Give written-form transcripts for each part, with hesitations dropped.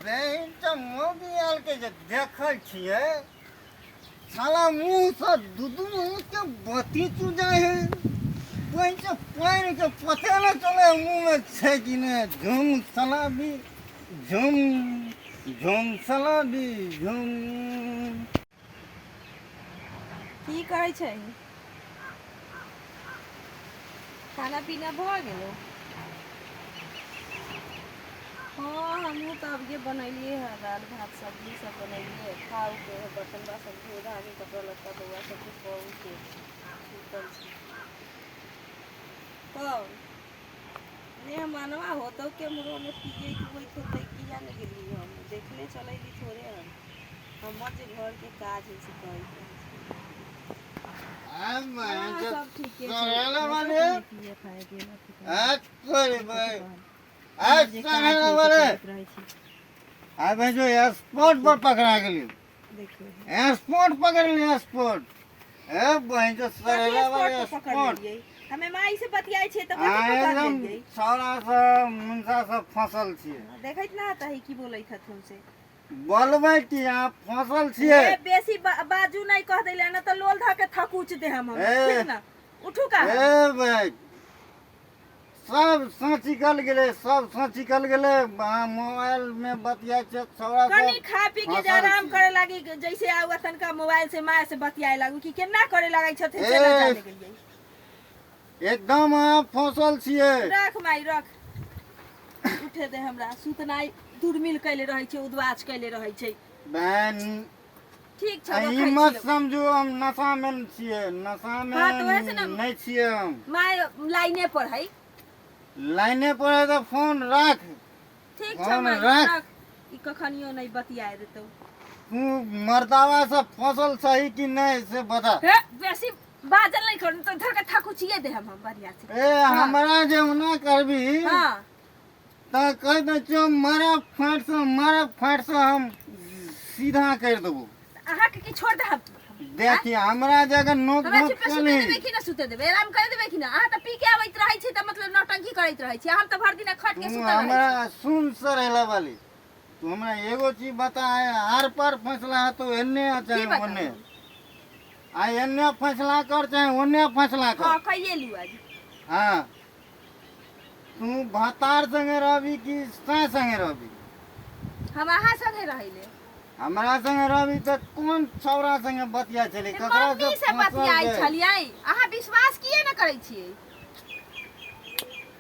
बहिन तऽ मौगी आरके जे देखै छियै साला मुँहसँ दू दू मुँहके बत्ती चुजाइ है बहिन से पानिके पते नहि चलै है मुँहमे छै कि नहि। झुम साला भी झुम झुम साला भी झुम। की करै छै? खाना पीना भऽ गेलो? हँ, हमहूँ तऽ अभिये बनेलियै हँ, दालि भात सब्जी सब बनेलियै, खा उके बर्तन बासन धो धाके कपड़ा लत्ता बौआ सबके कऽ उके सुतल छी। कब ने मनवा होतौ केम्हरो ने पियैत उैत होतै, किया ने गेलियै हम देखले चलैली थोड़े। हम हमर जे घरके काज हइ से करैत रहै छी। हँ, सब ठीके छै। नहि पिए खाएके अथी करे हमर जे काज हइ से करैत रहै छी। आबे जो एयरपोर्ट पर पकड़ा गेली। देखियौ, एयरपोर्ट पकड़ ली, एयरपोर्ट। ए बहन जो कथी सरेला वाले स्पॉट पर पकड़ एयरपोर्ट लेलियै? हमे माई से बतियाइ छियै तऽ आ कथी पकड़ एकदम लेलियै? छौड़ा सब मुंसा सब फसल छियै। देखैत ना हतही की बोलैत हथुन से? बोलबै की, अहाँ फसल छियै। ए, बेसी बाजू नहीं कह देले ना तऽ लोल धऽ के थकुच दे हम। ए। ठीक ना, उठू का? ए भाई, सब साँची कल गेलै, सब साँची कल गेलै। अहाँ मोबाइल में बतियाइ छियै छौड़ा कनी सब खा पी के जे फसल आराम छियै। करे लागी जैसे आउ तनका मोबाइल से माय से बतियाए लागू कि केना करे लागै छथिन से ना ए। जाने गेलियै। एकदम अहाँ फसल छियै। रख माई, रख, उठे दे हमरा। सुतनाइ दुर्मिल कैले रहै छै, उदवाच कैले रहै छै। बहन, ठीक छै, ई रखै मत छियौ। समझू हम नशा में छियै। नशा में हाँ, तऽ ओहे से ने। नहि छियै हम। माय लाइने पर है। लाइने पर है तऽ फोन राख। ठीक छै फोन माय, राख। रख, ई कखनियो नहीं बतियाए देतौ। तू मर्दावा से फसल सही कि नहीं से बता। हे, बेसी बाजल नहीं करू तो धर के थकुचिए दे हम बढ़िया से। ए, हाँ। हमरा जे ओना करबी तऽ कहि दै छियौ, मारा फाट से, मारा फाट से हम सीधा करि देबो। अहाँ के की छोड़ दे हम? देखी, हमरा जे अगर नोक हमरा झोंक चुपे सुते कली देबै कि ना सुते देबै? आराम करे देबै कि ना? अहाँ तऽ पी के आबैत रहै छी तऽ मतलब नौटंकी करैत रहै छी, हम तऽ भरि दिन खट के तू सुतल रहै छी। हमरा सुन सरेला वाली, तू हमरा एगो चीज बता, आर पार फैसला हेतौ एन्ने आ की चाहे बताउ? ओन्ने, आ एन्ने फैसला कर चाहे ओन्ने फैसला कर। हँ, कहिए लू आज। हाँ, तू भातार संगे रहबी कि साँय संगे रहबी? हम अहाँ संगे रहैले। हमरा संगे रहबी तऽ कोन छौड़ा संगे बतिया छली, ककरा मम्मी से फसल बतियाइ छै? छलियै, अहाँ विश्वास किए ने करै छियै?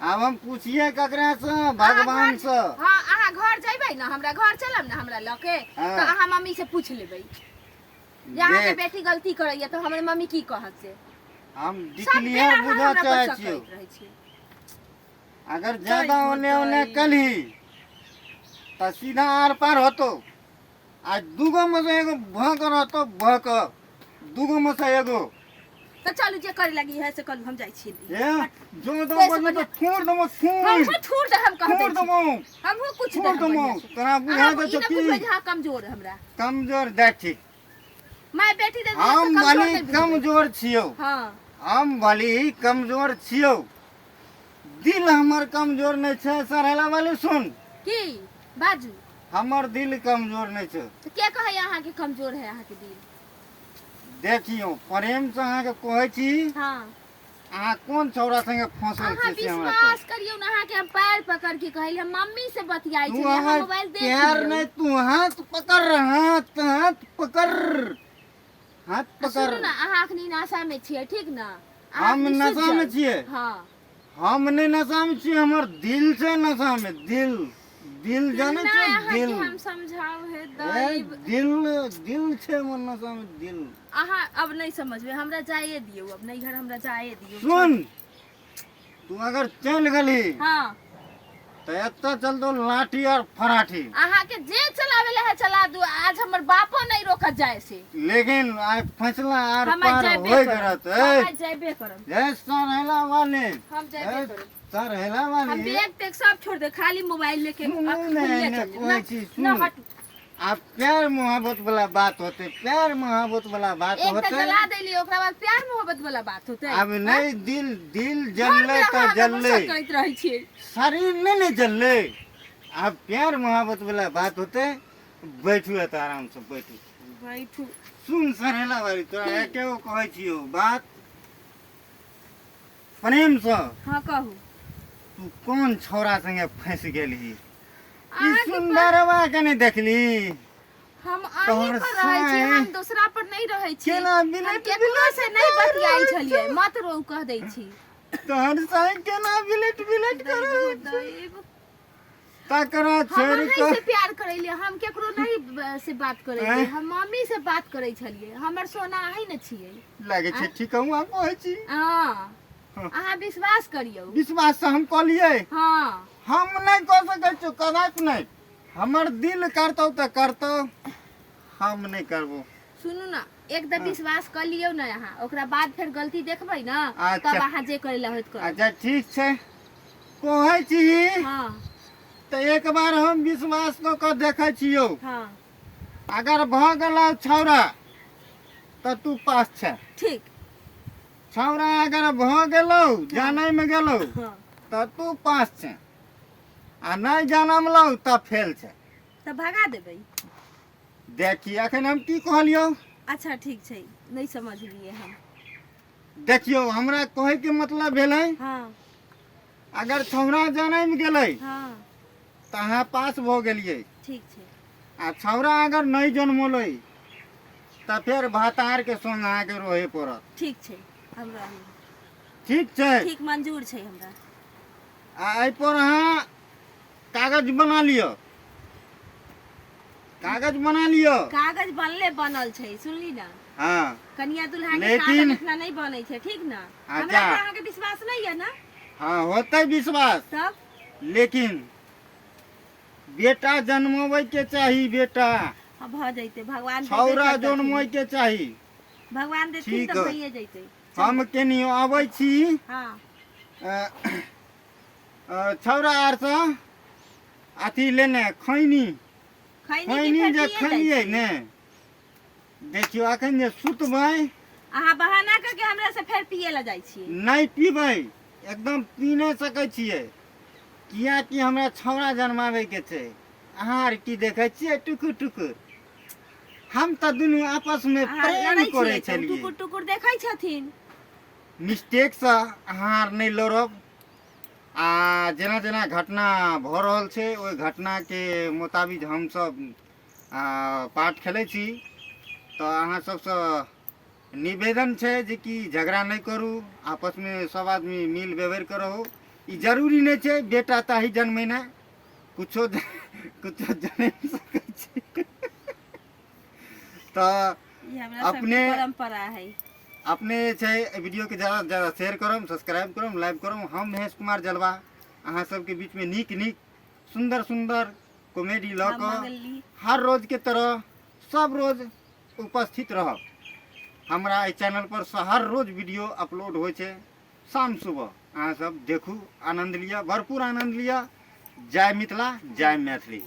आब हम पूछिए ककरा से? अहाँ भगवान घर- से? हँ, अहाँ घर जइबै ने, हमरा घर चलब ने हमरा लऽ के, हाँ। तऽ अहाँ मम्मी से पूछ लेबै जे अहाँके देख। बेटी गलती करैया तऽ हमर मम्मी की कहत से। हम सब बेर डिक्लियर अहाँ बुझऽ हमरा पर चाहै शक छियौ। करैत रहै छियै। अगर ज्यादा ओने ओने होतै। कलही तऽ सीधा आर पार होतो, आ दूगो में से एगो भक रहतो, भक दूगो में से एगो। तऽ चलू, जे करे लगी है से करू, हम जाइ छी। ए, जो दो बेस बजबो तऽ बढ़िया। थूर देबो, थूर। हमहूँ थूर दे, हम कह दै थूर छी। देबो। हमहूँ कुछ दे थूर देबो। तोरा बुझा अहाँ दे ई छौ ने बुझबै की जे अहाँ कमजोर हमरा। कमजोर? देख, ठीक। माय बेटी दे हम कमजोर भली नहि बुझबै। कमजोर छियौ। हम भली कमजोर छियौ, दिल हमर कमजोर नहि छै। सरहेला वाली, सुन। की बाजू? हमर दिल कमजोर नहि छै। तऽ के कहै अहाँके कमजोर है अहाँके दिल? देखियौ, प्रेम से अहाँके कहै छी। अहाँ कोन छौड़ा संगे फंसल अहाँ छियै से हमरा विश्वास करियौ ने, अहाँके हम पैर पकड़ के कहली, हम मम्मी से बतियाइ कहू। तू छलियै, अहाँ हमर मोबाइल देख पैर लियौ। नहि, तू हाथ पकड़, हाथ, हाथ पकड़, हाथ आ पकड़। सुनू ने, अहाँ अखनी नशा में छियै, ठीक ने? अहाँ हम अखनी सुति नशा में जाउ। छियै? हम नहि नशा में छियै, हमर दिल छै नशा में, दिल, दिल जानै केना छियै? अहाँके दिल हम समझाउ हे ए, दैव। दिल, दिल छै हमर नशा में, दिल। अहाँ अब नहीं समझबै, हमरा जाए दियौ, अब नैहर हमरा जाए दियौ। सुन, तू अगर चलि गेली तऽ एतऽ चलतो लाठी और फराठी। अहाँके जे चलावे ला है चला दू, आज हमर बापो नहीं रोकत जाए से। लेकिन आइ फैसला आर हम आज पार जाबे होय करब। करत। हम ए आज जाबे करब। ए सरहेला वाले। हम जाबे ए करब। सरहेला हम वाली। बैग तैग सब छोड़ दे, खाली मोबाइल लेके सुनू अख ने, खुलले एने चल जायब। कहै ना छी, ना सुन। हट। आब प्यार मोहब्बत वाला बात होते, प्यार मोहब्बत वाला बात एक तऽ होते। जला देली, ओकरा बाद प्यार मोहब्बत वाला बात होते? आब नहीं, दिल, दिल घर में जलले अहाँ तऽ हमरा पर जलले। शक करैत रहै छियै। शरीर नहीं ने जलले, आब प्यार मोहब्बत वाला बात होते। बैठू एतऽ आराम से बैठू। बैठू। सुन सरेला बारी, तोरा एके गो कहै छियौ बात प्रेम से। हाँ, कहू। तू कोन छौड़ा संगे फंसि गेलही ई? अहाँके सुन्दरवा के नहि देखली? हम अहीं तोहर पर रहै छी। साँय। हम दोसरा पर नहीं रहै छी। केना हम बिलट केकरो बिलट से नहीं बतियाइ छलियै। मत रो, कह दै छी। तोहर साँय केना बिलट बिलट करै दैब। तकरा हम छोड़ि अहीं कऽ से प्यार करैलियै, हम केकरो नहीं से बात करैलियै। आँय? हम मम्मी से बात करै छलियै। हमर सोना अहीं ने छियै। लागै छै ठीक हूँ, हम कहै छी। हाँ। हाँ। अहाँ विश्वास करियौ। विश्वास से हम कहलियै। हाँ। हम नहि कऽ सकै छियौ, कदापि नहि। हमर दिल करतौ तऽ करतौ, हम नहि करबो। सुनू ने, एक दर विश्वास कर लियौ ने अहाँ, ओकरा बाद फेर गलती देखबै ने। अच्छा। तब अहाँ जे करै लए होइत करू। अच्छा, ठीक छै, कहै छी। हाँ। तऽ एक बार हम विश्वास कऽ कऽ देखै छियौ। हाँ। अगर भऽ गेलौ छौड़ा तऽ तू पास छै। ठीक। छौड़ा अगर भऽ गेलौ, जानैमे गेलौ, हाँ, तऽ तू पास छै आ नहि जनमलौ तऽ फेल छै। तऽ भगा देबै। देखी, अखन हम की कहलियौ? अच्छा, ठीक छै, नहि समझलियै हम। देखियौ, हमरा कहैके मतलब भेलै, हाँ, अगर छौड़ा जनमि गेलै, हाँ, तऽ अहाँ पास भऽ गेलियै। ठीक छै। आ छौड़ा अगर नहि जनमलै तऽ फेर भातारके संग अहाँके रहै पड़त। ठीक छै, हम रहबै। ठीक छै। ठीक, मंजूर छै हमरा। आ एहिपर अहाँ कागज बना लिअ, कागज बना लिअ। कागज बनले बनल छै, सुनली ना? हाँ। कनिया दुल्हा के लेकिन- कागज इतना नहीं बनै छै, ठीक ना? अच्छा। हमरा पर अहाँके विश्वास नहीं है ना? हाँ, होतै विश्वास। तब? लेकिन बेटा जन्मबै के चाही, बेटा। हाँ, भऽ जैते, भगवान देबे छौड़ा करतथिन। जन्मै के चाही। भगवान देथिन। ठीक तऽ है। भइए जैते। हम केनियो अबै छी। हाँ। छौड़ा आरसँ अथी लेने खैनी। खैनी की खैनी फेर जे पिए जाइ खैलियै छी? ने, देखियौ, अखन जे सुतबै। अहाँ बहाना करके हमरा से फेर पिए ला जाइ छियै। नहि पीबै, एकदम पी नहि सकै छियै, किएकि हमरा छौड़ा जन्माबैके छै। अहाँ आर की देखै छियै टुकुर टुकुर? हम तऽ दुनू आपसमे अहाँ प्रेम लड़ै करै छियै तऽ छलियै। टुकुर टुकुर देखै छथिन। मिस्टेकसँ अहाँ आर नहि लड़ब। आ जेना जेना घटना भऽ रहल छै, ओहि घटनाके मोताबिक हमसभ पार्ट खेलै छी। तऽ अहाँ सबसँ निवेदन छै जे कि झगड़ा नहि करू, आपसमे सब आदमी मिल व्यवहार कऽ रहू। ई जरूरी नहि छै बेटा ताही जन्मेनाइ, कुछो कुछो जनमि सकै छै। तऽ ई हमरा सबके परम्परा है। अपने जे छै एहि वीडियोके ज़्यादा ज़्यादा शेयर करब, सब्सक्राइब करब, लाइक करब। हम महेश कुमार जलवा अहाँ सबके बीचमे नीक नीक सुन्दर सुन्दर कॉमेडी लऽ हम कऽ मंगली हर रोजके तरह सब रोज उपस्थित रहब। हमरा एहि चैनल पर से हर रोज वीडियो अपलोड होइ छै शाम सुबह। अहाँ सब देखू, आनन्द लिअ, भरपूर आनन्द लिअ। जय मिथिला, जय मैथिली।